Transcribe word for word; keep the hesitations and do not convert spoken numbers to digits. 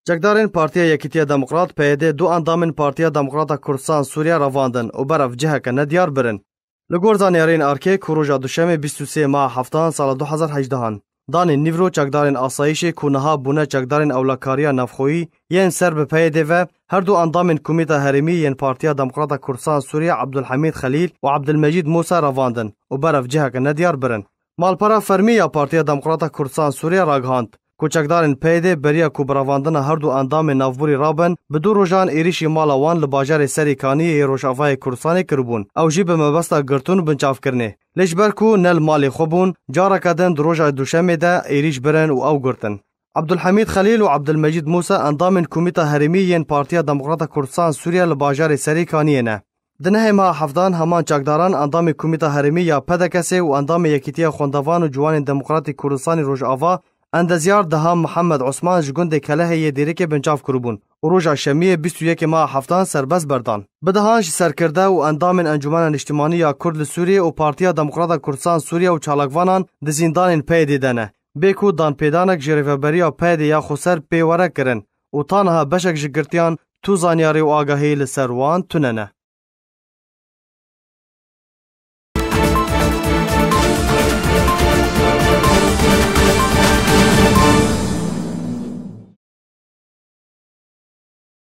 Çekdarên Partiya Yekîtiya Demokrat, P Y D, du endamên Partiya Demokrata Kurdistan Sûriye revandin û berev ciheke nediyar birin. Li gor zanyariyên arkê, ku roja Duşemê bîst û sê meha heftan sala du hezar hejdehan, danê nîvro çekdarên asayîşê ku niha bûne çekdarên ewlekariya navxweyî yên ser bi P Y D ve, her du endamên Komîta Herêmî yên Partiya Demokrata Kurdistan Sûriye Abdulhamîd Xelîl û Abdulmecîd Mûsa revandin û berev ciheke nediyar birin. Malpera fermî ya Partiya Demokrata Kurdistan Sûriye ragihand ku çekdarên P Y D beriya ku bi revandina her du endamên navborî rabin, bi du rojan êrîşî mala wan li bajarê Serê Kaniyê yê Rojavayê Kurdistanê kiribûn. Ew jî bi mebesta girtûn binçavkirinê. Lê ji ber ku ne li malê xwe bûn, careke din di roja Duşemê de êrîş birin û ew girtin. Abdulhamîd Xelîl û Abdulmecîd Mûsa endamên Komîta Herêmî yên Partiya Demokrata Kurdistan Sûriye li bajarê Serê Kaniyê ne. Di nehê meha heftan heman çekdaran endamê Komîta Herêmî ya P D K S û endamê Yekîtiya Xwendevan û Ciwanên Demokratîk Kurdistanê Rojava, endezyar Deham Mihemed Osman ji gundê Kelehê yê Dêrikê binçav kiribûn û roja Şemiyê bîst û yekê meha heftan serbest berdan. Bi dehan ji serkirde û endamên Encûmena Niştimanî ya Kurd li Sûriyê û Partiya Demokrata Kurdistan Sûriye û çalakvanan di zîndanên P Y D de ne. Bê ku danpêdanek ji rêveberiya P Y D ya xweser pê were kirin û ta niha beşek ji girtiyan tu zanyarî û agahî li ser wan tune ne.